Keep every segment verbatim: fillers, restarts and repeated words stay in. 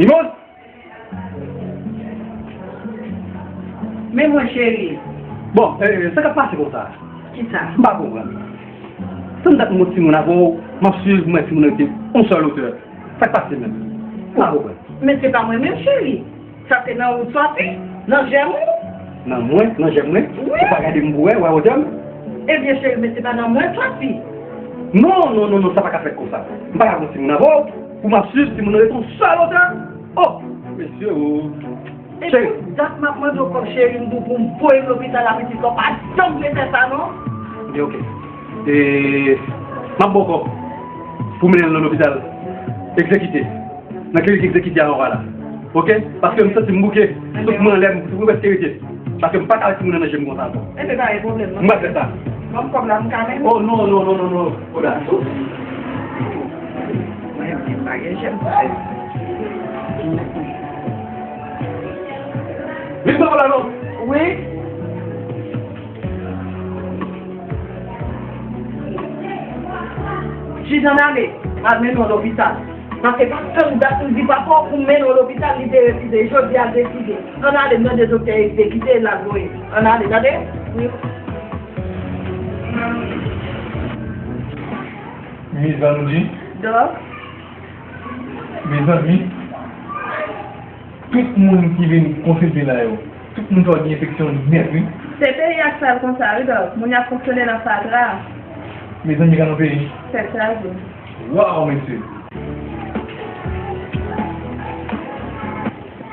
Mimoz! Men mwen, cheri. Bon, eh, sa k ap pase konsa? Kisa? M pa konprann. Sa m dat m wè timoun avè w, m ap swiv, m wè timoun rete yon sèl otè. Sa k pase menm? M pa konprann. Men se pa mwen menm, cheri. Sa se nan ou sòti, nan jèm ou. Nan mwen, nan jèm mwen? Wi. Ou pa gade m pou wè, wè otè m? Ebyen, cheri, men se pa nan mwen sòti. Non, non, non, non, sa pa ka fèt konsa. M pa ka pran timoun avè w, pou m ap swiv timoun nan rete yon sèl otè. Oh, mesye, oh. E cheri, pou dat m ap mande w kòb, cheri, m di w pou m voye m lopital la, pitit la, w pa janm vle fè sa, non? Ebyen, oke. E, m ap ba w kòb pou mennen l nan lopital egzekite. Nan klinik egzekite a Aurora la. Oke? Paske m santi m bouke. Tout mwen anlè m, m prèske rete. Paske m pa ka wè timoun nan nan je m konsa ankò. Enben, pa gen pwoblèm, non. M pral fè sa. Ban m kòb la, m ka mennen. Oh, non, non, non, non, non. Koda. Mwen, m pa gen je m. Vin pran kòb la, non. Wi. Jis ann ale, m al mennen w lopital. Paske pa tann dat m di papa w pou m mennen w lopital, li te refize. Jodi a, l deside. Ann ale, m mande doktè egzekite, l al voye. Ann ale, tande? Wi. Mezanmi. Dòk. Mezanmi. Tout moun ki vin konsilte la yo, tout moun sa yo gen enfeksyon nèt, wi. Se peyi a k sal konsa, wi, Dòk. Moun y ap fonksyone nan fatra. Mezanmi, gad yon peyi. Tèt chaje. Waw, mesye.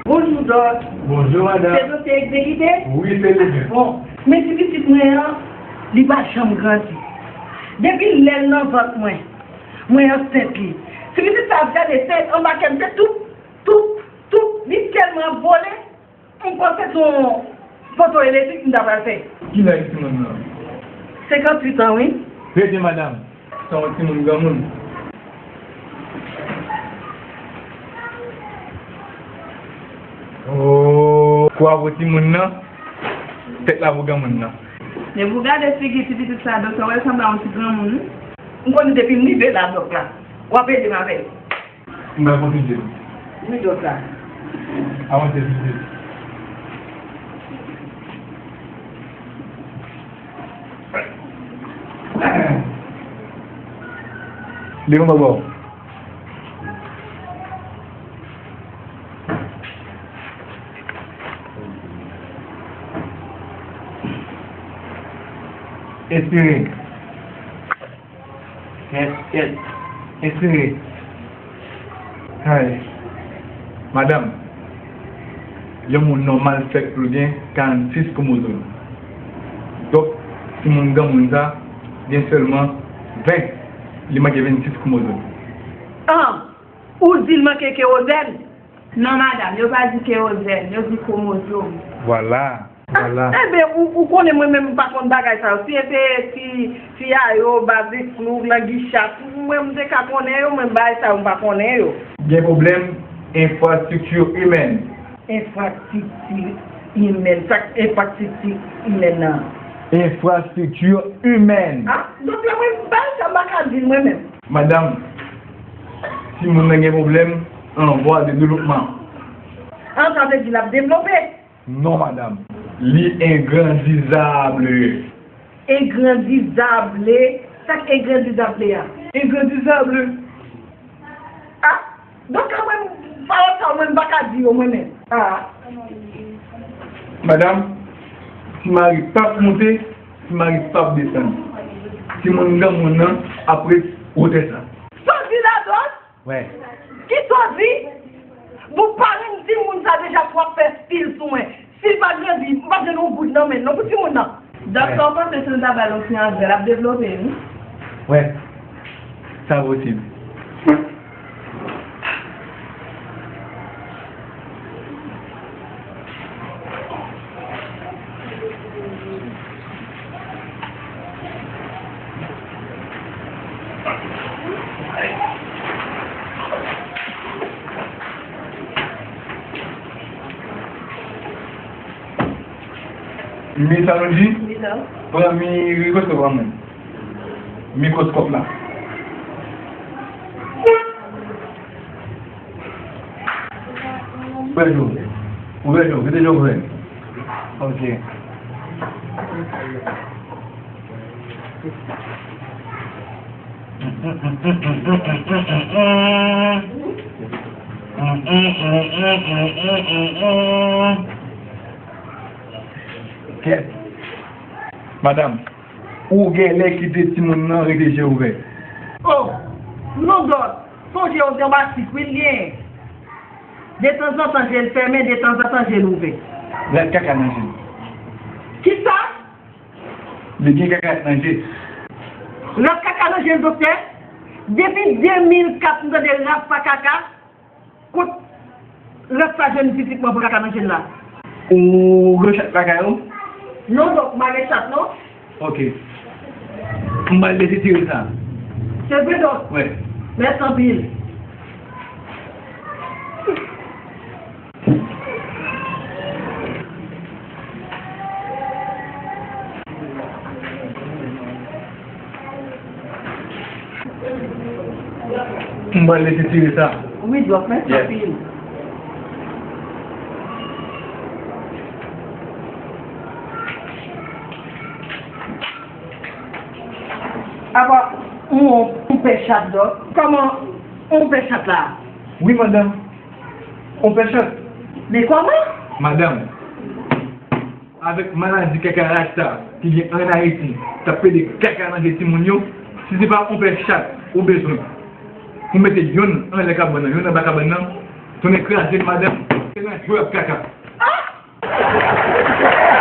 Bonjou, Dòk. Bonjou, madanm. Se doktè egzekite? Wi, se li menm. Bon, men ti pitit mwen an, li pa janm grandi. Depi lè l nan vant mwen, mwen ansent li. Ti pitit sa ap gade tèt anba kè m, se tout, tout, tout, li tèlman ap vole. M panse se yon poto elektrik m ta pral fè. Ki laj timoun nan? Senkanntuit an, wi. Rete, madanm. Se yon timoun granmoun. Oh, kwa pou timoun nan, tèt la pou granmoun nan. Men pou gade figi ti pitit sa, doktè, wè l sanble a yon ti granmoun, wi. M konnen depi m rive la, dòk la, w ap ede m avè l. M pral konfizye l. Wi, dòk la. Avanse vit vit. Leve bò bò. Espere. Kèt, kèt. Espere. Ay. Madanm, yon moun nòmal fèt pou l gen karannsis kwomozòm. Donk, timoun granmoun sa gen sèlman ven. Li manke vennsis kwomozòm. An, ou di l manke kewozèn? Non, madanm, yo pa di kewozèn, yo di kwomozòm. Vwala. Vwala. Enben, ou, ou konnen mwen menm m pa konn bagay sa yo. Si e te ti, ti ayo, bazin klouk, langi chat, mwen m te ka konnen yo, men bagay sa yo m pa konnen yo. Gen pwoblèm enfrastrikti imèn. Enfrastrikti imèn. Sa k enfrastrikti imèn nan? Enfrastrikti imèn. A, donk la mwen bagay sa m pa ka di l mwen menm. Madanm, timoun nan gen pwoblèm an vwa de devlopman. An, sa vle di l ap devlope? Non, madanm. Li engrandizab. Engrandizab? Sa k engrandizab a? Engrandizab. A, donk mwen, pawòl sa yo, mwen, m pa ka di yo, mwen menm. A. Madanm, ti mari p ap moute, ti mari p ap desann. Timoun granmoun nan ap ret wotè sa. Sa w di la, dòk? Wè. Kisa w di? Bon, pa renmen timoun sa deja, twò ap fè fil sou mwen. Si l pa grandi, m p ap jwenn yon goud nan men l non pou timoun nan. Dòk, sa w panse si l ta ba l yon ti anvè, l ap devlope, wi. Wè. Sa posib. Miss Alondji, pran mi mikwoskòp an mwen. Mikwoskòp la. Ouvè je w. Ouvè je w. Kite je w ouvè. Ok. Kèt. Madanm, ou genlè kite timoun nan rete je ouvè. Oh, non, dòk. Sonje yon granmasik, wi, l genyen. Detanzantan, je l fèmen, detanzantan, je l ouvè. Rad kaka nan je l. Kisa? Li gen kaka nan je. Rad kaka nan je l, doktè? Depi de mil kat, m tande rad pa kaka. Kot rad sa jwenn pitit mwen pou kaka nan je l la? Ou gen chat lakay ou? Non, dòk, m pa gen chat, non. Ok. M pral lese tire sa. Se vre, dòk? Wi. Mèsi anpil. M pral lese tire sa. Wi, dòk, mèsi anpil. Apa, yon, yon pè chat, dòk? Kòman, yon pè chat la? Wi, madanm. Yon pè chat. Men kòman? Madanm, avèk maladi kaka raj sa ki gen ann Ayiti, k ap pede kaka nan je timoun yo, si se pa yon pè chat ou bezwen pou mete yonn anlè kabann nan, yonn anba kabann nan, tonnè kraze m, madanm, se nan je w ap kaka. Ah!